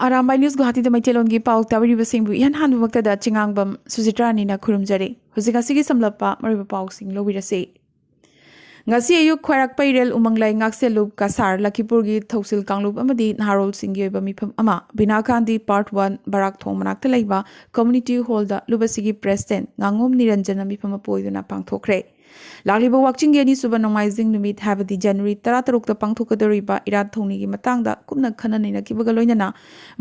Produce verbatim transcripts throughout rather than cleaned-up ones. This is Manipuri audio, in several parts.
ꯑꯔꯥꯝꯕꯥꯏ ꯅ꯭ꯌꯨꯁ ꯒꯨꯋꯥꯍꯥꯇꯤꯗ ꯃꯩꯇꯩꯂꯣꯟꯒꯤ ꯄꯥꯎ ꯇꯥꯕꯤꯔꯤꯕꯁꯤꯡꯕꯨ ꯏꯍꯥꯟ ꯍꯥꯟꯕꯃꯛꯇꯗ ꯆꯤꯉꯥꯡꯕꯝ ꯁꯨꯖꯤꯇ꯭ꯔꯥꯅꯤꯅ ꯈꯨꯔꯨꯝꯖꯔꯤ꯫ ꯍꯧꯖꯤꯛ ꯑꯁꯤꯒꯤ ꯁꯝꯂꯞꯄ ꯃꯔꯨꯑꯣꯏꯕ ꯄꯥꯎꯁꯤꯡ ꯂꯧꯕꯤꯔꯁꯤ꯫ ꯉꯁꯤ ꯑꯌꯨꯛ ꯈ꯭ꯋꯥꯏꯔꯥꯛꯄꯩꯔꯦꯜ ꯎꯃꯪꯂꯥꯏ ꯉꯥꯛꯁꯦꯜꯂꯨꯞ ꯀꯁꯥꯔ ꯂꯈꯤꯄꯨꯔꯒꯤ ꯊꯧꯁꯤꯜ ꯀꯥꯡꯂꯨꯞ ꯑꯃꯗꯤ ꯅꯍꯥꯔꯣꯜꯁꯤꯡꯒꯤ ꯑꯣꯏꯕ ꯃꯤꯐꯝ ꯑꯃ ꯕꯤꯅꯥ ꯒꯥꯟꯙꯤ ꯄꯥꯔꯠ ꯋꯥꯟ ꯕꯔꯥꯛ ꯊꯣꯡ ꯃꯅꯥꯛꯇ ꯂꯩꯕ ꯀꯝꯃ꯭ꯌꯨꯅꯤꯇꯤ ꯍꯣꯜꯗ ꯂꯨꯕꯁꯤꯒꯤ ꯄ꯭ꯔꯦꯁꯤꯗꯦꯟꯠ ꯉꯥꯉꯣꯝ ꯅꯤꯔꯟꯖꯟꯅ ꯃꯤꯐꯝ ꯑꯃ ꯄꯨ ꯑꯣꯏꯗꯨꯅ ꯄꯥꯡꯊꯣꯛꯈ꯭ꯔꯦ꯫ ꯂꯥꯛꯂꯤꯕ ꯋꯥꯛꯆꯤꯡꯒꯤ ꯑꯅꯤꯁꯨꯕ ꯅꯣꯡꯃꯥꯏꯖꯤꯡ ꯅꯨꯃꯤꯠ ꯍꯥꯏꯕꯗꯤ ꯖꯅꯋꯥꯔꯤ ꯇꯔꯥꯇꯔꯨꯛꯇ ꯄꯥꯡꯊꯣꯛꯀꯗꯧꯔꯤꯕ ꯏꯔꯥꯠ ꯊꯧꯅꯤꯒꯤ ꯃꯇꯥꯡꯗ ꯀꯨꯞꯅ ꯈꯟꯅ ꯅꯩꯅꯈꯤꯕꯒ ꯂꯣꯏꯅꯅ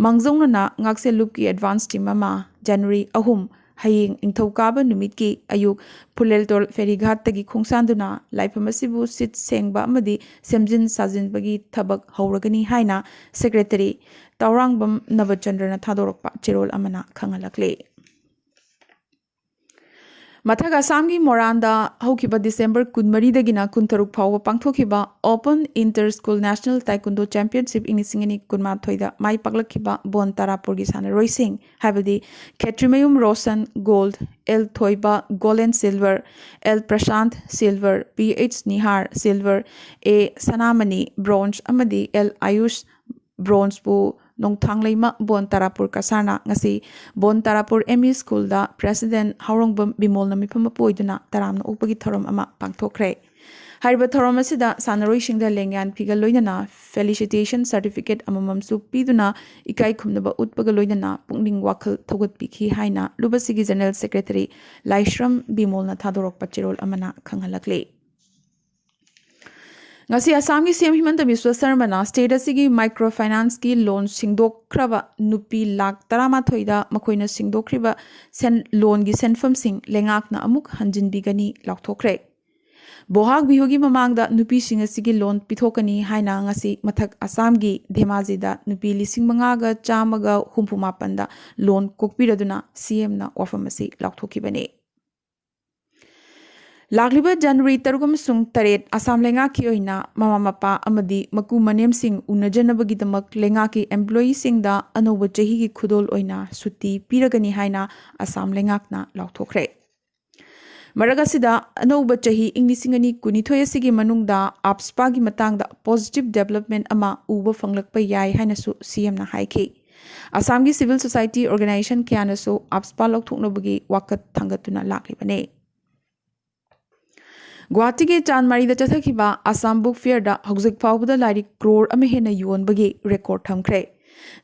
ꯃꯥꯡꯖꯧꯅꯅ ꯉꯥꯛꯁꯦꯜꯂꯨꯞꯀꯤ ꯑꯦꯗꯚꯥꯟꯁ ꯇꯤꯝ ꯑꯃ ꯖꯅꯋꯥꯔꯤ ꯑꯍꯨꯝ, ꯍꯌꯦꯡ ꯅꯤꯡꯊꯧꯀꯥꯕ ꯅꯨꯃꯤꯠꯀꯤ ꯑꯌꯨꯛ ꯐꯨꯂꯦꯜꯇꯣꯜ ꯐꯦꯔꯤꯘꯥꯠꯇꯒꯤ ꯈꯣꯡꯁꯥꯟꯗꯨꯅ ꯂꯥꯏꯐꯝ ꯑꯁꯤꯕꯨ ꯁꯤꯠ ꯁꯦꯡꯕ ꯑꯃꯗꯤ ꯁꯦꯝꯖꯤꯟ ꯁꯥꯖꯤꯟꯕꯒꯤ ꯊꯕꯛ ꯍꯧꯔꯒꯅꯤ ꯍꯥꯏꯅ ꯁꯦꯀ꯭ꯔꯦꯇꯔꯤ ꯇꯥꯎꯔꯥꯡꯕꯝ ꯅꯕꯆꯟꯗ꯭ꯔꯅ ꯊꯥꯗꯣꯔꯛꯄ ꯆꯦꯔꯣꯜ ꯑꯃꯅ ꯈꯪꯍꯜꯂꯛꯂꯤ꯫ ꯃꯊꯛ ꯑꯁꯥꯝꯒꯤ ꯃꯣꯔꯥꯟꯗ ꯍꯧꯈꯤꯕ ꯗꯤꯁꯦꯝꯕꯔ ꯀꯨꯟꯃꯔꯤꯗꯒꯤꯅ ꯀꯨꯟꯇꯔꯨꯛ ꯐꯥꯎꯕ ꯄꯥꯡꯊꯣꯛꯈꯤꯕ Open Inter School National Taekwondo Championship ꯏꯪ ꯂꯤꯁꯤꯡ ꯑꯅꯤ ꯀꯨꯟꯃꯥꯊꯣꯏꯗ ꯃꯥꯏ ꯄꯥꯛꯂꯛꯈꯤꯕ ꯕꯣꯟ ꯇꯥꯔꯥꯄꯨꯔꯒꯤ ꯁꯥꯟꯅꯔꯣꯏꯁꯤꯡ ꯍꯥꯏꯕꯗꯤ Khetrimayum Roshan gold, L Thoiba gold and silver, L Prashant silver, P H Nihar silver, A ꯁꯅꯥꯃꯅꯤ ꯕ꯭ꯔꯣꯟꯖ ꯑꯃꯗꯤ ꯑꯦꯜ ꯑꯌꯨꯁ ꯕ꯭ꯔꯣꯟꯖꯄꯨ ꯅꯣꯡꯊꯥꯡꯂꯩꯃ ꯕꯣꯟ ꯇꯥꯔꯥꯄꯨꯔ ꯀꯁꯥꯔꯅ ꯉꯁꯤ ꯕꯣꯟ ꯇꯥꯔꯥꯄꯨꯔ ꯑꯦꯝ ꯏ ꯁ꯭ꯀꯨꯜꯗ ꯄ꯭ꯔꯦꯁꯤꯗꯦꯟꯠ ꯍꯥꯎꯔꯣꯡꯕꯝ ꯕꯤꯃꯣꯜꯅ ꯃꯤꯐꯝ ꯑꯃ ꯄꯨ ꯑꯣꯏꯗꯨꯅ ꯇꯔꯥꯝꯅ ꯑꯣꯛꯄꯒꯤ ꯊꯧꯔꯝ ꯑꯃ ꯄꯥꯡꯊꯣꯛꯈ꯭ꯔꯦ꯫ ꯍꯥꯏꯔꯤꯕ ꯊꯧꯔꯝ ꯑꯁꯤꯗ ꯁꯥꯟꯅꯔꯣꯏꯁꯤꯡꯗ ꯂꯦꯡꯌꯥꯟ ꯐꯤꯒ ꯂꯣꯏꯅꯅ ꯐꯦꯂꯤꯁꯤꯇꯦꯁꯟ ꯁꯥꯔꯇꯤꯐꯤꯀꯦꯠ ꯑꯃꯃꯝꯁꯨ ꯄꯤꯗꯨꯅ ꯏꯀꯥꯏ ꯈꯨꯝꯅꯕ ꯎꯠꯄꯒ ꯂꯣꯏꯅꯅ ꯄꯨꯛꯅꯤꯡ ꯋꯥꯈꯜ ꯊꯧꯒꯠꯄꯤꯈꯤ ꯍꯥꯏꯅ ꯂꯨꯕꯁꯤꯒꯤ ꯖꯦꯅꯔꯦꯜ ꯁꯦꯀ꯭ꯔꯦꯇꯔꯤ ꯂꯥꯏꯁ꯭ꯔꯝ ꯕꯤꯃꯣꯜꯅ ꯊꯥꯗꯣꯔꯛꯄ ꯆꯦꯔꯣꯜ ꯑꯃꯅ ꯈꯪꯍꯜꯂꯛꯂꯤ꯫ ꯉꯁꯤ ꯑꯁꯥꯝꯒꯤ ꯁꯤ ꯑꯦꯝ ꯍꯤꯃꯟꯇ ꯕꯤꯁ꯭ꯋ ꯁꯔꯃꯅ ꯁ꯭ꯇꯦꯠ ꯑꯁꯤꯒꯤ ꯃꯥꯏꯀ꯭ꯔꯣ ꯐꯥꯏꯅꯥꯟꯁꯀꯤ ꯂꯣꯟ ꯁꯤꯡꯗꯣꯛꯈ꯭ꯔꯕ ꯅꯨꯄꯤ ꯂꯥꯈ ꯇꯔꯥꯃꯥꯊꯣꯏꯗ ꯃꯈꯣꯏꯅ ꯁꯤꯡꯗꯣꯛꯈ꯭ꯔꯤꯕ ꯁꯦꯟ, ꯂꯣꯟꯒꯤ ꯁꯦꯟꯐꯝꯁꯤꯡ ꯂꯩꯉꯥꯛꯅ ꯑꯃꯨꯛ ꯍꯟꯖꯤꯟꯕꯤꯒꯅꯤ ꯂꯥꯎꯊꯣꯛꯈ꯭ꯔꯦ꯫ ꯕꯣꯍꯥꯛ ꯕꯤꯍꯨꯒꯤ ꯃꯃꯥꯡꯗ ꯅꯨꯄꯤꯁꯤꯡ ꯑꯁꯤꯒꯤ ꯂꯣꯟ ꯄꯤꯊꯣꯛꯀꯅꯤ ꯍꯥꯏꯅ ꯉꯁꯤ ꯃꯊꯛ ꯑꯁꯥꯝꯒꯤ ꯙꯦꯃꯥꯖꯤꯗ ꯅꯨꯄꯤ ꯂꯤꯁꯤꯡ ꯃꯉꯥꯒ ꯆꯥꯝꯃꯒ ꯍꯨꯝꯐꯨ ꯃꯥꯄꯟꯗ ꯂꯣꯟ ꯀꯣꯛꯄꯤꯔꯗꯨꯅ ꯁꯤ ꯑꯦꯝꯅ ꯋꯥꯐꯝ ꯑꯁꯤ ꯂꯥꯎꯊꯣꯛꯈꯤꯕꯅꯤ꯫ ꯂꯥꯛꯂꯤꯕ ꯖꯅꯋꯥꯔꯤ ꯇꯔꯨꯛ ꯑꯃꯁꯨꯡ ꯇꯔꯦꯠ ꯑꯁꯥꯝ ꯂꯩꯉꯥꯛꯀꯤ ꯑꯣꯏꯅ ꯃꯃꯥ ꯃꯄꯥ ꯑꯃꯗꯤ ꯃꯀꯨ ꯃꯅꯦꯝꯁꯤꯡ ꯎꯅꯖꯅꯕꯒꯤꯗꯃꯛ ꯂꯩꯉꯥꯛꯀꯤ ꯑꯦꯝꯄ꯭ꯂꯣꯌꯤꯁꯤꯡꯗ ꯑꯅꯧꯕ ꯆꯍꯤꯒꯤ ꯈꯨꯗꯣꯜ ꯑꯣꯏꯅ ꯁꯨꯇꯤ ꯄꯤꯔꯒꯅꯤ ꯍꯥꯏꯅ ꯑꯁꯥꯝ ꯂꯩꯉꯥꯛꯅ ꯂꯥꯎꯊꯣꯛꯈ꯭ꯔꯦ꯫ ꯃꯔꯛ ꯑꯁꯤꯗ ꯑꯅꯧꯕ ꯆꯍꯤ ꯏꯪ ꯂꯤꯁꯤꯡ ꯑꯅꯤ ꯀꯨꯟꯅꯤꯊꯣꯏ ꯑꯁꯤꯒꯤ ꯃꯅꯨꯡꯗ ꯑꯞꯁꯄꯥꯒꯤ ꯃꯇꯥꯡꯗ ꯄꯣꯖꯤꯇꯤꯚ ꯗꯦꯕꯂꯞꯃꯦꯟ ꯑꯃ ꯎꯕ ꯐꯪꯂꯛꯄ ꯌꯥꯏ ꯍꯥꯏꯅꯁꯨ ꯁꯤ ꯑꯦꯝꯅ ꯍꯥꯏꯈꯤ꯫ ꯑꯁꯥꯝꯒꯤ civil society organization ꯀꯌꯥꯅꯁꯨ AFSPA ꯂꯧꯊꯣꯛꯅꯕꯒꯤ ꯋꯥꯀꯠ ꯊꯥꯡꯒꯠꯇꯨꯅ ꯂꯥꯛꯂꯤꯕꯅꯤ꯫ ꯒꯨꯋꯥꯍꯥꯇꯤꯒꯤ ꯆꯥꯟꯃꯥꯔꯤꯗ ꯆꯠꯊꯈꯤꯕ Assam Book Fairꯗ ꯍꯧꯖꯤꯛ ꯐꯥꯎꯕꯗ ꯂꯥꯏꯔꯤꯛ ꯀ꯭ꯔꯣꯔ ꯑꯃ ꯍꯦꯟꯅ ꯌꯣꯟꯕꯒꯤ ꯔꯦꯀꯣꯔꯗ ꯊꯝꯈ꯭ꯔꯦ꯫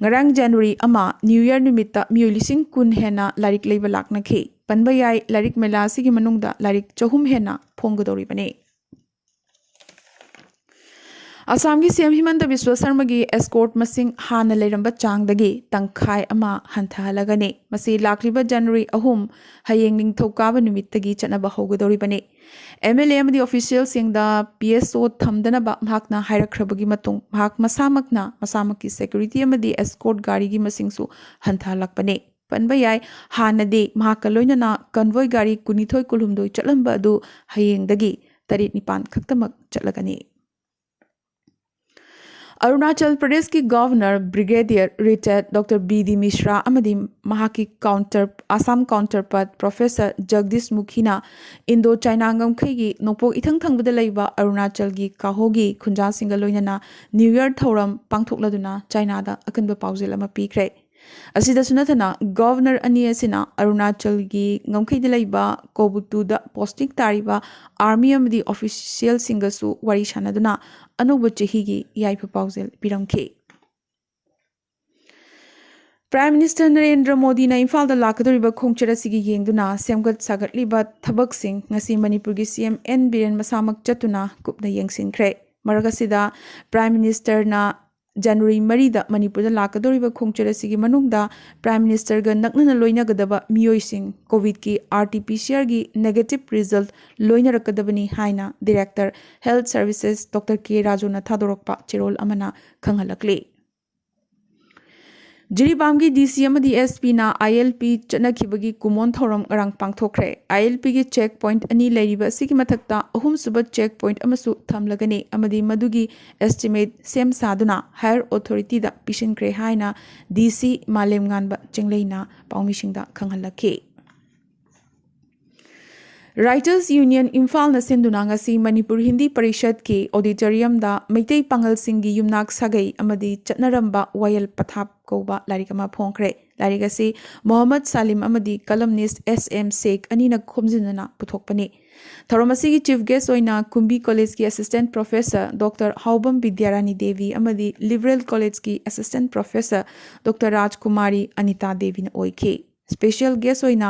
ꯉꯔꯥꯡ ꯖꯅꯋꯥꯔꯤ ꯑꯃ, ꯅ꯭ꯌꯨ ꯌꯔ ꯅꯨꯃꯤꯠꯇ ꯃꯤꯑꯣꯏ ꯂꯤꯁꯤꯡ ꯀꯨꯟ ꯍꯦꯟꯅ ꯂꯥꯏꯔꯤꯛ ꯂꯩꯕ ꯂꯥꯛꯅꯈꯤ꯫ ꯄꯟꯕ ꯌꯥꯏ, ꯂꯥꯏꯔꯤꯛ ꯃꯦꯂꯥ ꯑꯁꯤꯒꯤ ꯃꯅꯨꯡꯗ ꯂꯥꯏꯔꯤꯛ ꯆꯍꯨꯝ ꯍꯦꯟꯅ ꯐꯣꯡꯒꯗꯧꯔꯤꯕꯅꯤ꯫ ꯑꯁꯥꯝꯒꯤ ꯁꯤ ꯑꯦꯝ ꯍꯤꯃꯟꯇ ꯕꯤꯁ꯭ꯋ ꯁꯔꯃꯒꯤ ꯑꯦꯁꯀꯣꯔꯠ ꯃꯁꯤꯡ ꯍꯥꯟꯅ ꯂꯩꯔꯝꯕ ꯆꯥꯡꯗꯒꯤ ꯇꯪꯈꯥꯏ ꯑꯃ ꯍꯟꯊꯍꯜꯂꯒꯅꯤ꯫ ꯃꯁꯤ ꯂꯥꯛꯂꯤꯕ ꯖꯅꯋꯥꯔꯤ ꯑꯍꯨꯝ, ꯍꯌꯦꯡ ꯅꯤꯡꯊꯧꯀꯥꯕ ꯅꯨꯃꯤꯠꯇꯒꯤ ꯆꯠꯅꯕ ꯍꯧꯒꯗꯧꯔꯤꯕꯅꯤ꯫ ꯑꯦꯝ ꯑꯦꯜ ꯑꯦ ꯑꯃꯗꯤ ꯑꯣꯐꯤꯁꯤꯌꯦꯜꯁꯤꯡꯗ ꯄꯤ ꯑꯦꯁ ꯑꯣ ꯊꯝꯗꯅꯕ ꯃꯍꯥꯛꯅ ꯍꯥꯏꯔꯛꯈ꯭ꯔꯕꯒꯤ ꯃꯇꯨꯡ, ꯃꯍꯥꯛ ꯃꯁꯥꯃꯛꯅ ꯃꯁꯥꯃꯛꯀꯤ ꯁꯦꯀ꯭ꯌꯨꯔꯤꯇꯤ ꯑꯃꯗꯤ ꯑꯦꯁꯀꯣꯔꯠ ꯒꯥꯔꯤꯒꯤ ꯃꯁꯤꯡꯁꯨ ꯍꯟꯊꯍꯜꯂꯛꯄꯅꯤ꯫ ꯄꯟꯕ ꯌꯥꯏ, ꯍꯥꯟꯅꯗꯤ ꯃꯍꯥꯛꯀ ꯂꯣꯏꯅꯅ ꯀꯟꯚꯣꯏ ꯒꯥꯔꯤ ꯀꯨꯟꯅꯤꯊꯣꯏ ꯀꯨꯟꯍꯨꯝꯗꯣꯏ ꯆꯠꯂꯝꯕ ꯑꯗꯨ ꯍꯌꯦꯡꯗꯒꯤ ꯇꯔꯦꯠ ꯅꯤꯄꯥꯟ ꯈꯛꯇꯃꯛ ꯆꯠꯂꯒꯅꯤ꯫ ꯑꯔꯨꯅꯥꯆꯜ ꯄ꯭ꯔꯗꯦꯁꯀꯤ governor brigadier retired doctor B D Mishra ꯑꯃꯗꯤ ꯃꯍꯥꯛꯀꯤ counter, Assam counterpart professor Jagdish ꯃꯨꯈꯤꯅ ꯏꯟꯗꯣ ꯆꯥꯏꯅꯥ ꯉꯝꯈꯩꯒꯤ ꯅꯣꯡꯄꯣꯛ ꯏꯊꯪ ꯊꯪꯕꯗ ꯂꯩꯕ ꯑꯔꯨꯅꯥꯆꯜꯒꯤ ꯀꯥꯍꯣꯒꯤ ꯈꯨꯟꯖꯥꯁꯤꯡꯒ ꯂꯣꯏꯅꯅ ꯅ꯭ꯌꯨ ꯌꯔ ꯊꯧꯔꯝ ꯄꯥꯡꯊꯣꯛꯂꯗꯨꯅ ꯆꯥꯏꯅꯥꯗ ꯑꯀꯟꯕ ꯄꯥꯎꯖꯦꯜ ꯑꯃ ꯄꯤꯈ꯭ꯔꯦ꯫ ꯑꯁꯤꯗꯁꯨ ꯅꯠꯇꯅ, ꯒꯚꯔꯅꯔ ꯑꯅꯤ ꯑꯁꯤꯅ ꯑꯔꯨꯅꯥꯆꯜꯒꯤ ꯉꯝꯈꯩꯗ ꯂꯩꯕ ꯀꯣꯕꯨꯇꯨꯗ ꯄꯣꯁꯇꯤꯡ ꯇꯥꯔꯤꯕ ꯑꯥꯔꯃꯤ ꯑꯃꯗꯤ ꯑꯣꯐꯤꯁꯤꯌꯦꯜꯁꯤꯡꯒꯁꯨ ꯋꯥꯔꯤ ꯁꯥꯅꯗꯨꯅ ꯑꯅꯧꯕ ꯆꯍꯤꯒꯤ ꯌꯥꯏꯐ ꯄꯥꯎꯖꯦꯜ ꯄꯤꯔꯝꯈꯤ꯫ ꯄ꯭ꯔꯥꯏꯝ ꯃꯤꯅꯤꯁꯇꯔ ꯅꯔꯦꯟꯗ꯭ꯔ ꯃꯣꯗꯤꯅ ꯏꯝꯐꯥꯜꯗ ꯂꯥꯛꯀꯗꯧꯔꯤꯕ ꯈꯣꯡꯆꯠ ꯑꯁꯤꯒꯤ ꯌꯦꯡꯗꯨꯅ ꯁꯦꯝꯒꯠ ꯁꯥꯒꯠꯂꯤꯕ ꯊꯕꯛꯁꯤꯡ ꯉꯁꯤ ꯃꯅꯤꯄꯨꯔꯒꯤ ꯁꯤ ꯑꯦꯝ ꯑꯦꯟ ꯕꯤꯔꯦꯟ ꯃꯁꯥꯃꯛ ꯆꯠꯇꯨꯅ ꯀꯨꯞꯅ ꯌꯦꯡꯁꯤꯟꯈ꯭ꯔꯦ꯫ ꯃꯔꯛ ꯑꯁꯤꯗ, ꯄ꯭ꯔꯥꯏꯝ ꯃꯤꯅꯤꯁꯇꯔꯅ ꯖꯅꯋꯥꯔꯤ ꯃꯔꯤꯗ ꯃꯅꯤꯄꯨꯔꯗ ꯂꯥꯛꯀꯗꯧꯔꯤꯕ ꯈꯣꯡꯆꯠ ꯑꯁꯤꯒꯤ ꯃꯅꯨꯡꯗ ꯄ꯭ꯔꯥꯏꯝ ꯃꯤꯅꯤꯁꯇꯔꯒ ꯅꯛꯅꯅ ꯂꯣꯏꯅꯒꯗꯕ ꯃꯤꯑꯣꯏꯁꯤꯡ ꯀꯣꯚꯤꯗꯀꯤ ꯑꯥꯔ ꯇꯤ ꯄꯤ ꯁꯤ ꯑꯥꯔꯒꯤ ꯅꯦꯒꯦꯇꯤꯚ ꯔꯤꯖꯜꯠ ꯂꯣꯏꯅꯔꯛꯀꯗꯕꯅꯤ ꯍꯥꯏꯅ ꯗꯤꯔꯦꯛꯇꯔ ꯍꯦꯜꯊ ꯁꯔꯚꯤꯁꯦꯁ ꯗꯣꯛꯇꯔ ꯀꯦ ꯔꯥꯖꯨꯅ ꯊꯥꯗꯣꯔꯛꯄ ꯆꯦꯔꯣꯜ ꯑꯃꯅ ꯈꯪꯍꯜꯂꯛꯂꯤ꯫ ꯖꯤꯔꯤꯕꯥꯝꯒꯤ ꯗꯤ ꯁꯤ ꯑꯃꯗꯤ ꯑꯦꯁ ꯄꯤꯅ ꯑꯥꯏ ꯑꯦꯜ ꯄꯤ ꯆꯠꯅꯈꯤꯕꯒꯤ ꯀꯨꯃꯣꯟ ꯊꯧꯔꯝ ꯉꯔꯥꯡ ꯄꯥꯡꯊꯣꯛꯈ꯭ꯔꯦ꯫ ꯑꯥꯏ ꯑꯦꯜ ꯄꯤꯒꯤ ꯆꯦꯛ ꯄꯣꯏꯟꯠ ꯑꯅꯤ ꯂꯩꯔꯤꯕ ꯑꯁꯤꯒꯤ ꯃꯊꯛꯇ ꯑꯍꯨꯝꯁꯨꯕ ꯆꯦꯛ ꯄꯣꯏꯟꯠ ꯑꯃꯁꯨ ꯊꯝꯂꯒꯅꯤ ꯑꯃꯗꯤ ꯃꯗꯨꯒꯤ ꯑꯦꯁꯇꯤꯃꯦꯠ ꯁꯦꯝ ꯁꯥꯗꯨꯅ ꯍꯥꯌꯔ ꯑꯣꯊꯣꯔꯤꯇꯤꯗ ꯄꯤꯁꯤꯟꯈ꯭ꯔꯦ ꯍꯥꯏꯅ ꯗꯤ ꯁꯤ ꯃꯥꯂꯦꯝꯉꯥꯟꯕ ꯆꯤꯡꯂꯩꯅ ꯄꯥꯎꯃꯤꯁꯤꯡꯗ ꯈꯪꯍꯜꯂꯛꯈꯤ꯫ Writers Union ꯏꯝꯐꯥꯜꯅ ꯁꯤꯟꯗꯨꯅ ꯉꯁꯤ ꯃꯅꯤꯄꯨꯔ ꯍꯤꯟꯗꯤ ꯄꯔꯤꯁꯠꯀꯤ ꯑꯣꯗꯤꯇꯣꯔꯤꯌꯝꯗ ꯃꯩꯇꯩ ꯄꯥꯉꯜꯁꯤꯡꯒꯤ ꯌꯨꯝꯅꯥꯛ ꯁꯥꯒꯩ ꯑꯃꯗꯤ ꯆꯠꯅꯔꯝꯕ ꯋꯥꯌꯦꯜ ꯄꯊꯥꯞ ꯀꯧꯕ ꯂꯥꯏꯔꯤꯛ ꯑꯃ ꯐꯣꯡꯈ꯭ꯔꯦ꯫ ꯂꯥꯏꯔꯤꯛ ꯑꯁꯤ ꯃꯣꯍꯝꯃꯗ ꯁꯥꯂꯤꯝ ꯑꯃꯗꯤ columnist S M Sheikh ꯑꯅꯤꯅ ꯈꯣꯝꯖꯤꯟꯗꯨꯅ ꯄꯨꯊꯣꯛꯄꯅꯤ꯫ ꯊꯧꯔꯝ ꯑꯁꯤꯒꯤ Chief Guest ꯑꯣꯏꯅ ꯀꯨꯝꯕꯤ Collegeꯀꯤ Assistant Professor Doctor ꯍꯥꯎꯕꯝ ꯕꯤꯗ꯭ꯌꯥꯔꯥꯅꯤ ꯗꯦꯕꯤ ꯑꯃꯗꯤ Liberal Collegeꯀꯤ Assistant Professor Doctor ꯔꯥꯖꯀꯨꯃꯥꯔꯤ Anita ꯗꯦꯕꯤꯅ ꯑꯣꯏꯈꯤ꯫ Special Guest ꯑꯣꯏꯅ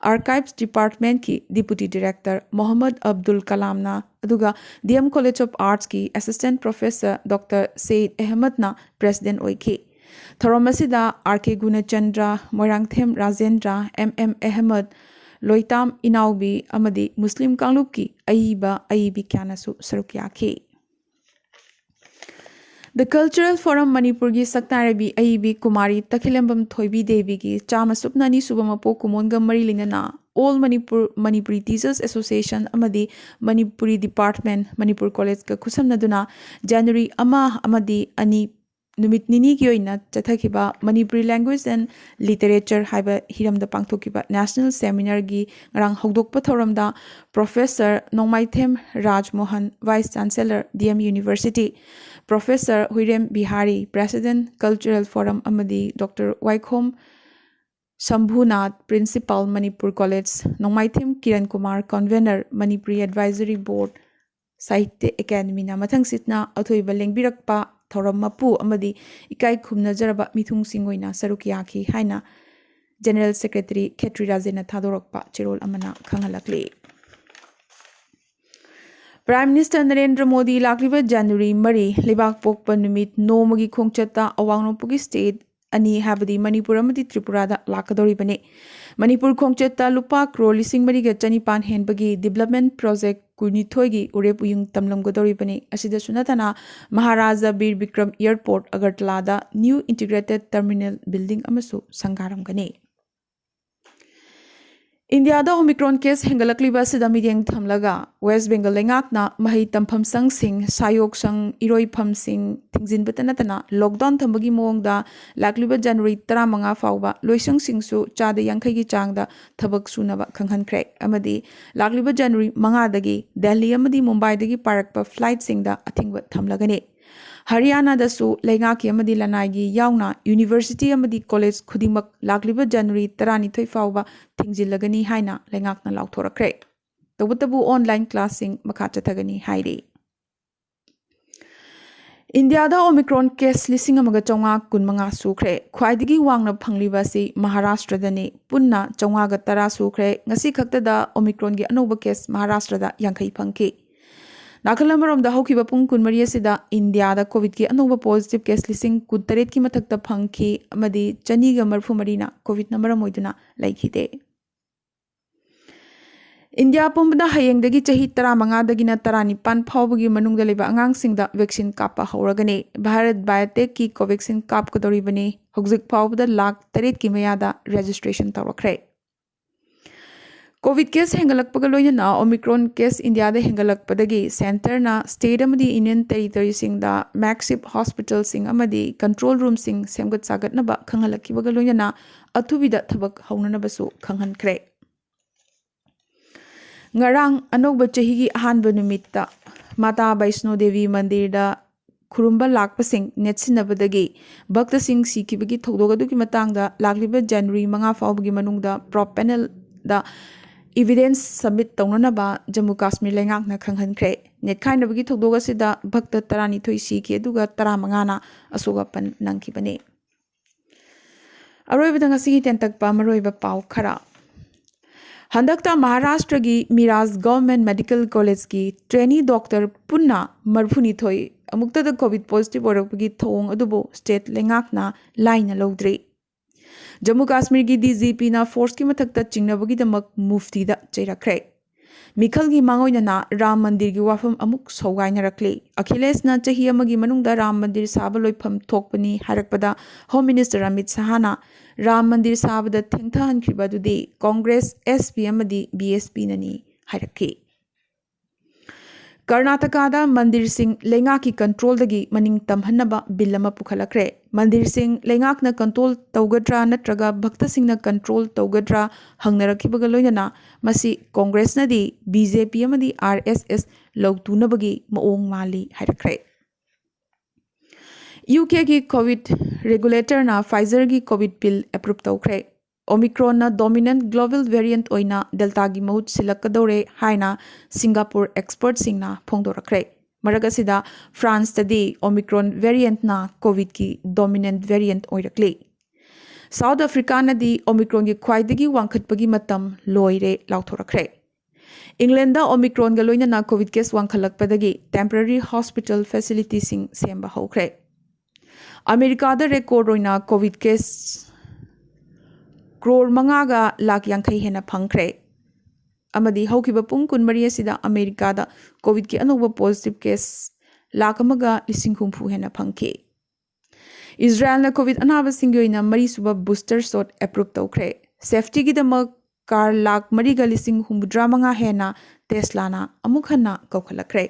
Archives Departmentꯀꯤ Deputy Director Mohammad Abdul ꯀꯂꯥꯝꯅ, ꯑꯗꯨꯒ D M College of Artsꯀꯤ Assistant Professor Doctor Sayed ꯑꯍꯃꯗꯅ President ꯑꯣꯏꯈꯤ꯫ ꯊꯧꯔꯝ ꯑꯁꯤꯗ R K ꯒꯨꯅꯆꯟꯗ꯭ꯔ, Moirangthem Rajendra, M M Ahmad, ꯂꯣꯏꯇꯥꯝ ꯏꯅꯥꯎꯕꯤ ꯑꯃꯗꯤ ꯃꯨꯁꯂꯤꯝ ꯀꯥꯡꯂꯨꯞꯀꯤ ꯑꯏꯕ ꯑꯏꯕꯤ ꯀꯌꯥꯅꯁꯨ ꯁꯔꯨꯛ ꯌꯥꯈꯤ꯫ The Cultural Forum ꯃꯅꯤꯄꯨꯔꯒꯤ ꯁꯛꯅꯥꯏꯔꯕꯤ ꯑꯏꯕꯤ ꯀꯨꯃꯥꯔꯤ ꯇꯈꯦꯂꯦꯝꯕꯝ ꯊꯣꯏꯕꯤ ꯗꯦꯕꯤꯒꯤ ꯆꯥꯝꯃ ꯁꯨꯞꯅ ꯑꯅꯤ ꯁꯨꯕ ꯃꯄꯣꯛ ꯀꯨꯝꯑꯣꯟꯒ ꯃꯔꯤ ꯂꯩꯅꯅ All Manipur Manipuri Teachers Association ꯑꯃꯗꯤ Manipuri Department ꯃꯅꯤꯄꯨꯔ Collegeꯀ ꯈꯨꯠꯁꯝꯅꯗꯨꯅ January ꯑꯃ ꯑꯃꯗꯤ ꯑꯅꯤ ꯅꯨꯃꯤꯠ ꯅꯤꯅꯤꯒꯤ ꯑꯣꯏꯅ ꯆꯠꯊꯈꯤꯕ Manipuri Language and Literature ꯍꯥꯏꯕ ꯍꯤꯔꯝꯗ ꯄꯥꯡꯊꯣꯛꯈꯤꯕ National Seminarꯒꯤ ꯉꯔꯥꯡ ꯍꯧꯗꯣꯛꯄ ꯊꯧꯔꯝꯗ Professor ꯅꯣꯡꯃꯥꯏꯊꯦꯝ ꯔꯥꯖꯃꯣꯍꯟ, Vice Chancellor D M University, Professor ꯍꯨꯏꯔꯦꯝ Bihari, President Cultural Forum ꯑꯃꯗꯤ Doctor ꯋꯥꯏꯈꯣꯝ ꯁꯝꯚꯨꯅꯥꯊ, Principal Manipur College, ꯅꯣꯡꯃꯥꯏꯊꯦꯝ Kiran Kumar, Convener, Manipuri Advisory Board, ꯁꯥꯍꯤꯇ꯭ꯌ ꯑꯦꯀꯥꯗꯃꯤꯅ ꯃꯊꯪꯁꯤꯠꯅ ꯑꯊꯣꯏꯕ ꯂꯦꯡꯕꯤꯔꯛꯄ ꯊꯧꯔꯝ ꯃꯄꯨ ꯑꯃꯗꯤ ꯏꯀꯥꯏ ꯈꯨꯝꯅꯖꯔꯕ ꯃꯤꯊꯨꯡꯁꯤꯡ ꯑꯣꯏꯅ ꯁꯔꯨꯛ ꯌꯥꯈꯤ ꯍꯥꯏꯅ General Secretary ꯈꯦꯇ꯭ꯔꯤ ꯔꯥꯖꯦꯟꯅ ꯊꯥꯗꯣꯔꯛꯄ ꯆꯦꯔꯣꯜ ꯑꯃꯅ ꯈꯪꯍꯜꯂꯛꯂꯤ꯫ Prime Minister ꯅꯔꯦꯟꯗ꯭ꯔ ꯃꯣꯗꯤ ꯂꯥꯛꯂꯤꯕ January ꯃꯔꯤ ꯂꯩꯕꯥꯛ ꯄꯣꯛꯄ ꯅꯨꯃꯤꯠ ꯅꯣꯡꯃꯒꯤ ꯈꯣꯡꯆꯠꯇ ꯑꯋꯥꯡ ꯅꯣꯡꯄꯣꯛꯀꯤ state ꯑꯅꯤ ꯍꯥꯏꯕꯗꯤ ꯃꯅꯤꯄꯨꯔ ꯑꯃꯗꯤ ꯇ꯭ꯔꯤꯄꯨꯔꯥꯗ ꯂꯥꯛꯀꯗꯧꯔꯤꯕꯅꯤ꯫ ꯃꯅꯤꯄꯨꯔ ꯈꯣꯡꯆꯠꯇ ꯂꯨꯄꯥ ꯀ꯭ꯔꯣꯔ ꯂꯤꯁꯤꯡ ꯃꯔꯤꯒ ꯆꯅꯤꯄꯥꯟ ꯍꯦꯟꯕꯒꯤ development project ꯀꯨꯟꯅꯤꯊꯣꯏꯒꯤ ꯎꯔꯦꯞ ꯎꯌꯨꯡ ꯇꯝꯂꯝꯒꯗꯧꯔꯤꯕꯅꯤ꯫ ꯑꯁꯤꯗꯁꯨ ꯅꯠꯇꯅ ꯃꯍꯥꯔꯥꯖꯥ ꯕꯤꯔ Bikram Airport ꯑꯒꯔꯇꯂꯥꯗ new integrated terminal building ꯑꯃꯁꯨ ꯁꯪꯒꯥꯔꯝꯒꯅꯤ꯫ ꯏꯟꯗꯤꯌꯥꯗ ꯑꯣꯃꯤꯀ꯭ꯔꯣꯟ ꯀꯦꯁ ꯍꯦꯟꯒꯠꯂꯛꯂꯤꯕ ꯑꯁꯤꯗ ꯃꯤꯠꯌꯦꯡ ꯊꯝꯂꯒ ꯋꯦꯁ ꯕꯦꯡꯒꯜ ꯂꯩꯉꯥꯛꯅ ꯃꯍꯩ ꯇꯝꯐꯝ ꯁꯪꯁꯤꯡ, ꯁꯥꯌꯣꯛꯁꯪ, ꯏꯔꯣꯏꯐꯝꯁꯤꯡ ꯊꯤꯡꯖꯤꯟꯕꯇ ꯅꯠꯇꯅ ꯂꯣꯛꯗꯥꯎꯟ ꯊꯝꯕꯒꯤ ꯃꯑꯣꯡꯗ ꯂꯥꯛꯂꯤꯕ ꯖꯅꯋꯥꯔꯤ ꯇꯔꯥꯃꯉꯥ ꯐꯥꯎꯕ ꯂꯣꯏꯁꯪꯁꯤꯡꯁꯨ ꯆꯥꯗ ꯌꯥꯡꯈꯩꯒꯤ ꯆꯥꯡꯗ ꯊꯕꯛ ꯁꯨꯅꯕ ꯈꯪꯍꯟꯈ꯭ꯔꯦ ꯑꯃꯗꯤ ꯂꯥꯛꯂꯤꯕ ꯖꯅꯋꯥꯔꯤ ꯃꯉꯥꯗꯒꯤ ꯗꯦꯜꯂꯤ ꯑꯃꯗꯤ ꯃꯨꯝꯕꯥꯏꯗꯒꯤ ꯄꯥꯏꯔꯛꯄ ꯐ꯭ꯂꯥꯏꯠꯁꯤꯡꯗ ꯑꯊꯤꯡꯕ ꯊꯝꯂꯒꯅꯤ꯫ ꯍꯔꯤꯌꯥꯅꯥꯗꯁꯨ ꯂꯩꯉꯥꯛꯀꯤ ꯑꯃꯗꯤ ꯂꯅꯥꯏꯒꯤ ꯌꯥꯎꯅ ꯌꯨꯅꯤꯚꯔꯁꯤꯇꯤ ꯑꯃꯗꯤ ꯀꯣꯂꯦꯖ ꯈꯨꯗꯤꯡꯃꯛ ꯂꯥꯛꯂꯤꯕ ꯖꯅꯋꯥꯔꯤ ꯇꯔꯥꯅꯤꯊꯣꯏ ꯐꯥꯎꯕ ꯊꯤꯡꯖꯤꯜꯂꯒꯅꯤ ꯍꯥꯏꯅ ꯂꯩꯉꯥꯛꯅ ꯂꯥꯎꯊꯣꯔꯛꯈ꯭ꯔꯦ꯫ ꯇꯧꯕꯇꯕꯨ ꯑꯣꯟꯂꯥꯏꯟ ꯀ꯭ꯂꯥꯁꯁꯤꯡ ꯃꯈꯥ ꯆꯠꯊꯒꯅꯤ ꯍꯥꯏꯔꯤ꯫ ꯏꯟꯗꯤꯌꯥꯗ ꯑꯣꯃꯤꯀ꯭ꯔꯣꯟ ꯀꯦꯁ ꯂꯤꯁꯤꯡ ꯑꯃꯒ ꯆꯥꯝꯃꯉꯥ ꯀꯨꯟꯃꯉꯥ ꯁꯨꯈ꯭ꯔꯦ꯫ ꯈ꯭ꯋꯥꯏꯗꯒꯤ ꯋꯥꯡꯅ ꯐꯪꯂꯤꯕ ꯑꯁꯤ ꯃꯍꯥꯔꯥꯁꯇ꯭ꯔꯗꯅꯤ꯫ ꯄꯨꯟꯅ ꯆꯥꯝꯃꯉꯥꯒ ꯇꯔꯥ ꯁꯨꯈ꯭ꯔꯦ꯫ ꯉꯁꯤ ꯈꯛꯇꯗ ꯑꯣꯃꯤꯀ꯭ꯔꯣꯟꯒꯤ ꯑꯅꯧꯕ ꯀꯦꯁ ꯃꯍꯥꯔꯥꯁꯇ꯭ꯔꯗ ꯌꯥꯡꯈꯩ ꯐꯪꯈꯤ꯫ ꯅꯥꯀꯜ ꯑꯃꯔꯣꯝꯗ ꯍꯧꯈꯤꯕ ꯄꯨꯡ ꯀꯨꯟꯃꯔꯤ ꯑꯁꯤꯗ ꯏꯟꯗꯤꯌꯥꯗ ꯀꯣꯚꯤꯗꯀꯤ ꯑꯅꯧꯕ ꯄꯣꯖꯤꯇꯤꯚ ꯀꯦꯁ ꯂꯤꯁꯤꯡ ꯀꯨꯟꯇꯔꯦꯠꯀꯤ ꯃꯊꯛꯇ ꯐꯪꯈꯤ ꯑꯃꯗꯤ ꯆꯅꯤꯒ ꯃꯔꯤꯐꯨ ꯃꯔꯤꯅ ꯀꯣꯚꯤꯗꯅ ꯃꯔꯝ ꯑꯣꯏꯗꯨꯅ ꯂꯩꯈꯤꯗꯦ꯫ ꯏꯟꯗꯤꯌꯥ ꯄꯨꯝꯕꯗ ꯍꯌꯦꯡꯗꯒꯤ ꯆꯍꯤ ꯇꯔꯥꯃꯉꯥꯗꯒꯤꯅ ꯇꯔꯥꯅꯤꯄꯥꯟ ꯐꯥꯎꯕꯒꯤ ꯃꯅꯨꯡꯗ ꯂꯩꯕ ꯑꯉꯥꯡꯁꯤꯡꯗ ꯚꯦꯛꯁꯤꯟ ꯀꯥꯞꯄ ꯍꯧꯔꯒꯅꯤ꯫ ꯚꯥꯔꯠ ꯕꯥꯌꯣꯇꯦꯛꯀꯤ ꯀꯣꯚꯦꯛꯁꯤꯟ ꯀꯥꯞꯀꯗꯧꯔꯤꯕꯅꯤ꯫ ꯍꯧꯖꯤꯛ ꯐꯥꯎꯕꯗ ꯂꯥꯈ ꯇꯔꯦꯠꯀꯤ ꯃꯌꯥꯗ ꯔꯦꯖꯤꯁꯇ꯭ꯔꯦꯁꯟ ꯇꯧꯔꯛꯈ꯭ꯔꯦ꯫ ꯀꯣꯚꯤꯗ ꯀꯦꯁ ꯍꯦꯟꯒꯠꯂꯛꯄꯒ ꯂꯣꯏꯅꯅ ꯑꯣꯃꯤꯀ꯭ꯔꯣꯟ ꯀꯦꯁ ꯏꯟꯗꯤꯌꯥꯗ ꯍꯦꯟꯒꯠꯂꯛꯄꯗꯒꯤ ꯁꯦꯟꯇꯔꯅ ꯁ꯭ꯇꯦꯠ ꯑꯃꯗꯤ ꯌꯨꯅꯤꯌꯟ ꯇꯦꯔꯤꯇꯣꯔꯤꯁꯤꯡꯗ ꯃꯦꯛꯁꯤꯞ ꯍꯣꯁꯄꯤꯇꯥꯜꯁꯤꯡ ꯑꯃꯗꯤ ꯀꯟꯇ꯭ꯔꯣꯜ ꯔꯨꯝꯁꯤꯡ ꯁꯦꯝꯒꯠ ꯁꯥꯒꯠꯅꯕ ꯈꯪꯍꯜꯂꯛꯈꯤꯕꯒ ꯂꯣꯏꯅꯅ ꯑꯊꯨꯕꯤꯗ ꯊꯕꯛ ꯍꯧꯅꯅꯕꯁꯨ ꯈꯪꯍꯟꯈ꯭ꯔꯦ꯫ ꯉꯔꯥꯡ ꯑꯅꯧꯕ ꯆꯍꯤꯒꯤ ꯑꯍꯥꯟꯕ ꯅꯨꯃꯤꯠꯇ ꯃꯥꯇꯥ ꯕꯩꯁꯅꯣ ꯗꯦꯕꯤ ꯃꯟꯗꯤꯔꯗ ꯈꯨꯔꯨꯝꯕ ꯂꯥꯛꯄꯁꯤꯡ ꯅꯦꯠꯁꯤꯟꯅꯕꯗꯒꯤ ꯚꯛꯇꯁꯤꯡ ꯁꯤꯈꯤꯕꯒꯤ ꯊꯧꯗꯣꯛ ꯑꯗꯨꯒꯤ ꯃꯇꯥꯡꯗ ꯂꯥꯛꯂꯤꯕ ꯖꯅꯋꯥꯔꯤ ꯃꯉꯥ ꯐꯥꯎꯕꯒꯤ ꯃꯅꯨꯡꯗ ꯄ꯭ꯔꯣꯞ ꯄꯦꯅꯦꯜꯗ ꯏꯚꯤꯗꯦꯟꯁ ꯁꯕꯃꯤꯠ ꯇꯧꯅꯅꯕ ꯖꯝꯃꯨ ꯀꯥꯁꯃꯤꯔ ꯂꯩꯉꯥꯛꯅ ꯈꯪꯍꯟꯈ꯭ꯔꯦ꯫ ꯅꯦꯠꯈꯥꯏꯅꯕꯒꯤ ꯊꯧꯗꯣꯛ ꯑꯁꯤꯗ ꯚꯛꯇ ꯇꯔꯥꯅꯤꯊꯣꯏ ꯁꯤꯈꯤ, ꯑꯗꯨꯒ ꯇꯔꯥꯃꯉꯥꯅ ꯑꯁꯣꯛ ꯑꯄꯟ ꯅꯪꯈꯤꯕꯅꯤ꯫ ꯑꯔꯣꯏꯕꯗ ꯉꯁꯤꯒꯤ ꯇꯦꯟꯇꯛꯄ ꯃꯔꯨꯑꯣꯏꯕ ꯄꯥꯎ ꯈꯔ꯫ ꯍꯟꯗꯛꯇ ꯃꯍꯥꯔꯥꯁꯇ꯭ꯔꯒꯤ ꯃꯤꯔꯥꯖ ꯒꯚꯔꯟꯃꯦꯟꯠ ꯃꯦꯗꯤꯀꯦꯜ ꯀꯣꯂꯦꯖꯀꯤ ꯇ꯭ꯔꯦꯅꯤ ꯗꯣꯛꯇꯔ ꯄꯨꯟꯅ ꯃꯔꯤꯐꯨꯅꯤꯊꯣꯏ ꯑꯃꯨꯛꯇꯗ ꯀꯣꯚꯤꯗ ꯄꯣꯖꯤꯇꯤꯚ ꯑꯣꯏꯔꯛꯄꯒꯤ ꯊꯧꯑꯣꯡ ꯑꯗꯨꯕꯨ ꯁ꯭ꯇꯦꯠ ꯂꯩꯉꯥꯛꯅ ꯂꯥꯏꯅ ꯂꯧꯗ꯭ꯔꯤ꯫ ꯖꯝꯃꯨ ꯀꯥꯁꯃꯤꯔꯒꯤ ꯗꯤ ꯖꯤ ꯄꯤꯅ ꯐꯣꯔꯁꯀꯤ ꯃꯊꯛꯇ ꯆꯤꯡꯅꯕꯒꯤꯗꯃꯛ ꯃꯨꯐꯇꯤꯗ ꯆꯩꯔꯛꯈ꯭ꯔꯦ꯫ ꯃꯤꯈꯜꯒꯤ ꯃꯥꯡꯑꯣꯏꯅꯅ ꯔꯥꯝ ꯃꯟꯗꯤꯔꯒꯤ ꯋꯥꯐꯝ ꯑꯃꯨꯛ ꯁꯧꯒꯥꯏꯅꯔꯛꯂꯤ꯫ ꯑꯈꯤꯂꯦꯁꯅ ꯆꯍꯤ ꯑꯃꯒꯤ ꯃꯅꯨꯡꯗ ꯔꯥꯝ ꯃꯟꯗꯤꯔ ꯁꯥꯕ ꯂꯣꯏꯐꯝ ꯊꯣꯛꯄꯅꯤ ꯍꯥꯏꯔꯛꯄꯗ Home Minister ꯑꯃꯤꯠ ꯁꯍꯥꯅ ꯔꯥꯝ ꯃꯟꯗꯤꯔ ꯁꯥꯕꯗ ꯊꯦꯡꯊꯍꯟꯈ꯭ꯔꯤꯕ ꯑꯗꯨꯗꯤ ꯀꯣꯡꯒ꯭ꯔꯦꯁ, S P ꯑꯃꯗꯤ B S P ꯅꯅꯤ ꯍꯥꯏꯔꯛꯈꯤ꯫ ꯀꯔꯅꯥꯇꯀꯥꯗ ꯃꯟꯗꯤꯔꯁꯤꯡ ꯂꯩꯉꯥꯛꯀꯤ ꯀꯟꯇ꯭ꯔꯣꯜꯗꯒꯤ ꯃꯅꯤꯡ ꯇꯝꯍꯟꯅꯕ ꯕꯤꯜ ꯑꯃ ꯄꯨꯈꯠꯂꯛꯈ꯭ꯔꯦ꯫ ꯃꯟꯗꯤꯔꯁꯤꯡ ꯂꯩꯉꯥꯛꯅ ꯀꯟꯇ꯭ꯔꯣꯜ ꯇꯧꯒꯗ꯭ꯔꯥ ꯅꯠꯇ꯭ꯔꯒ ꯚꯛꯇꯁꯤꯡꯅ ꯀꯟꯇ꯭ꯔꯣꯜ ꯇꯧꯒꯗ꯭ꯔꯥ ꯍꯪꯅꯔꯛꯈꯤꯕꯒ ꯂꯣꯏꯅꯅ ꯃꯁꯤ ꯀꯣꯡꯒ꯭ꯔꯦꯁꯅꯗꯤ B J P ꯑꯃꯗꯤ R S S ꯂꯧꯇꯨꯅꯕꯒꯤ ꯃꯑꯣꯡ ꯃꯥꯜꯂꯤ ꯍꯥꯏꯔꯛꯈ꯭ꯔꯦ꯫ U K ꯒꯤ COVID regulator ꯅ Pfizer ꯒꯤ COVID pill approve ꯇꯧꯈ꯭ꯔꯦ꯫ Omicron ꯅ dominant global variant ꯑꯣꯏꯅ Delta ꯒꯤ ꯃꯍꯨꯠ ꯁꯤꯜꯂꯛꯀꯗꯧꯔꯦ ꯍꯥꯏꯅ ꯁꯤꯡꯒꯥꯄꯨꯔ expert ꯁꯤꯡꯅ ꯐꯣꯡꯗꯣꯔꯛꯈ꯭ꯔꯦ꯫ ꯃꯔꯛ ꯑꯁꯤꯗ, France ꯇꯗꯤ Omicron variant ꯅ COVID ꯀꯤ dominant variant ꯑꯣꯏꯔꯛꯂꯤ꯫ South Africa ꯅꯗꯤ Omicron ꯒꯤ ꯈ꯭ꯋꯥꯏꯗꯒꯤ ꯋꯥꯡꯈꯠꯄꯒꯤ ꯃꯇꯝ ꯂꯣꯏꯔꯦ ꯂꯥꯎꯊꯣꯔꯛꯈ꯭ꯔꯦ꯫ England ꯗ Omicron ꯒ ꯂꯣꯏꯅꯅ COVID case ꯋꯥꯡꯈꯠꯂꯛꯄꯗꯒꯤ temporary hospital facility ꯁꯤꯡ ꯁꯦꯝꯕ ꯍꯧꯈ꯭ꯔꯦ꯫ ꯑꯃꯦꯔꯤꯀꯥꯗ record ꯑꯣꯏꯅ COVID case ꯀ꯭ꯔꯣꯔ ꯃꯉꯥꯒ ꯂꯥꯈ ꯌꯥꯡꯈꯩ ꯍꯦꯟꯅ ꯐꯪꯈ꯭ꯔꯦ꯫ ꯑꯃꯗꯤ ꯍꯧꯈꯤꯕ ꯄꯨꯡ ꯀꯨꯟꯃꯔꯤ ꯑꯁꯤꯗ ꯑꯃꯦꯔꯤꯀꯥꯗ COVID ꯀꯤ ꯑꯅꯧꯕ positive case ꯂꯥꯈ ꯑꯃꯒ ꯂꯤꯁꯤꯡ ꯍꯨꯝꯐꯨ ꯍꯦꯟꯅ ꯐꯪꯈꯤ꯫ ꯏꯖꯔꯥꯌꯦꯜꯅ COVID ꯑꯅꯥꯕꯁꯤꯡꯒꯤ ꯑꯣꯏꯅ ꯃꯔꯤꯁꯨꯕ booster shot approve ꯇꯧꯈ꯭ꯔꯦ꯫ Safety ꯒꯤꯗꯃꯛ car ꯂꯥꯈ ꯃꯔꯤꯒ ꯂꯤꯁꯤꯡ ꯍꯨꯝꯐꯨꯇꯔꯥ ꯃꯉꯥ ꯍꯦꯟꯅ Tesla ꯅ ꯑꯃꯨꯛ ꯍꯟꯅ ꯀꯧꯈꯠꯂꯛꯈ꯭ꯔꯦ꯫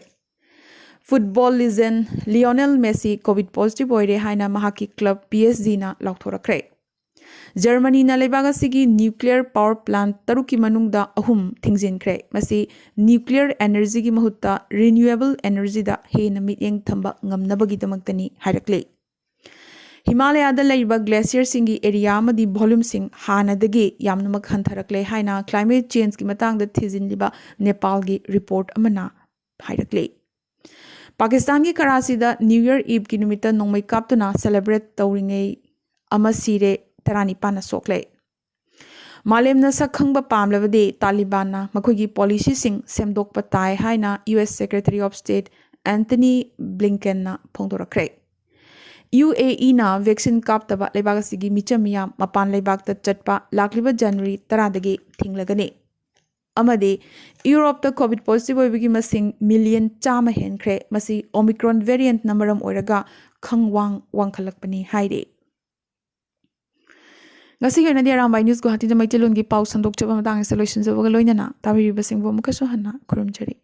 Football legend Lionel Messi COVID positive ꯑꯣꯏꯔꯦ ꯍꯥꯏꯅ ꯃꯍꯥꯛꯀꯤ club P S G ꯅ ꯂꯥꯎꯊꯣꯔꯛꯈ꯭ꯔꯦ꯫ ꯖꯔꯃꯅꯤꯅ ꯂꯩꯕꯥꯛ ꯑꯁꯤꯒꯤ nuclear power plant ꯇꯔꯨꯛꯀꯤ ꯃꯅꯨꯡꯗ ꯑꯍꯨꯝ ꯊꯤꯡꯖꯤꯟꯈ꯭ꯔꯦ꯫ ꯃꯁꯤ nuclear energy ꯒꯤ ꯃꯍꯨꯠꯇ renewable energy ꯗ ꯍꯦꯟꯅ ꯃꯤꯠꯌꯦꯡ ꯊꯝꯕ ꯉꯝꯅꯕꯒꯤꯗꯃꯛꯇꯅꯤ ꯍꯥꯏꯔꯛꯂꯤ꯫ ꯍꯤꯃꯥꯂꯌꯥꯗ ꯂꯩꯔꯤꯕ glacier ꯁꯤꯡꯒꯤ area ꯑꯃꯗꯤ volume ꯁꯤꯡ ꯍꯥꯟꯅꯗꯒꯤ ꯌꯥꯝꯅꯃꯛ ꯍꯟꯊꯔꯛꯂꯦ ꯍꯥꯏꯅ climate change ꯀꯤ ꯃꯇꯥꯡꯗ ꯊꯤꯖꯤꯜꯂꯤꯕ ꯅꯦꯄꯥꯜꯒꯤ report ꯑꯃꯅ ꯍꯥꯏꯔꯛꯂꯤ꯫ ꯄꯥꯀꯤꯁꯇꯥꯟꯒꯤ ꯀꯔꯥꯆꯤꯗ New Year Eve ꯀꯤ ꯅꯨꯃꯤꯠꯇ ꯅꯣꯡꯃꯩ ꯀꯥꯞꯇꯨꯅ celebrate ꯇꯧꯔꯤꯉꯩ ꯑꯃ ꯁꯤꯔꯦ, ꯇꯔꯥꯅꯤꯄꯥꯟꯅ ꯁꯣꯛꯂꯦ꯫ ꯃꯥꯂꯦꯝꯅ ꯁꯛ ꯈꯪꯕ ꯄꯥꯝꯂꯕꯗꯤ ꯇꯥꯂꯤꯕꯥꯟꯅ ꯃꯈꯣꯏꯒꯤ policy ꯁꯤꯡ ꯁꯦꯝꯗꯣꯛꯄ ꯇꯥꯏ ꯍꯥꯏꯅ U S Secretary of State Antony Blinken ꯅ ꯐꯣꯡꯗꯣꯔꯛꯈ꯭ꯔꯦ꯫ U A E ꯅ vaccine ꯀꯥꯞꯇꯕ ꯂꯩꯕꯥꯛ ꯑꯁꯤꯒꯤ ꯃꯤꯆꯝ ꯃꯤꯌꯥꯝ ꯃꯄꯥꯟ ꯂꯩꯕꯥꯛꯇ ꯆꯠꯄ ꯂꯥꯛꯂꯤꯕ January ꯇꯔꯥꯗꯒꯤ ꯊꯤꯡꯂꯒꯅꯤ꯫ ꯑꯃꯗꯤ ꯌꯨꯔꯣꯞꯇ ꯀꯣꯚꯤꯗ ꯄꯣꯖꯤꯇꯤꯚ ꯑꯣꯏꯕꯒꯤ ꯃꯁꯤꯡ ꯃꯤꯂꯤꯌꯟ ꯆꯥꯝꯃ ꯍꯦꯟꯈ꯭ꯔꯦ꯫ ꯃꯁꯤ ꯑꯣꯃꯤꯀ꯭ꯔꯣꯟ ꯚꯦꯔꯤꯌꯦꯟꯠꯅ ꯃꯔꯝ ꯑꯣꯏꯔꯒ ꯈꯪꯋꯥꯡ ꯋꯥꯡꯈꯠꯂꯛꯄꯅꯤ ꯍꯥꯏꯔꯤ꯫ ꯉꯁꯤꯒꯤ ꯑꯣꯏꯅꯗꯤ ꯑꯔꯥꯝꯕꯥꯏ ꯅ꯭ꯌꯨꯁ ꯒꯨꯋꯥꯍꯥꯇꯤꯗ ꯃꯩꯇꯩꯂꯣꯟꯒꯤ ꯄꯥꯎ ꯁꯟꯗꯣꯛꯆꯕ ꯃꯇꯥꯡ ꯑꯁꯤꯗ ꯂꯣꯏꯁꯤꯟꯖꯕꯒ ꯂꯣꯏꯅꯅ ꯇꯥꯕꯤꯔꯤꯕꯁꯤꯡꯕꯨ ꯑꯃꯨꯛꯀꯁꯨ ꯍꯟꯅ ꯈꯨꯔꯨꯝꯖꯔꯤ꯫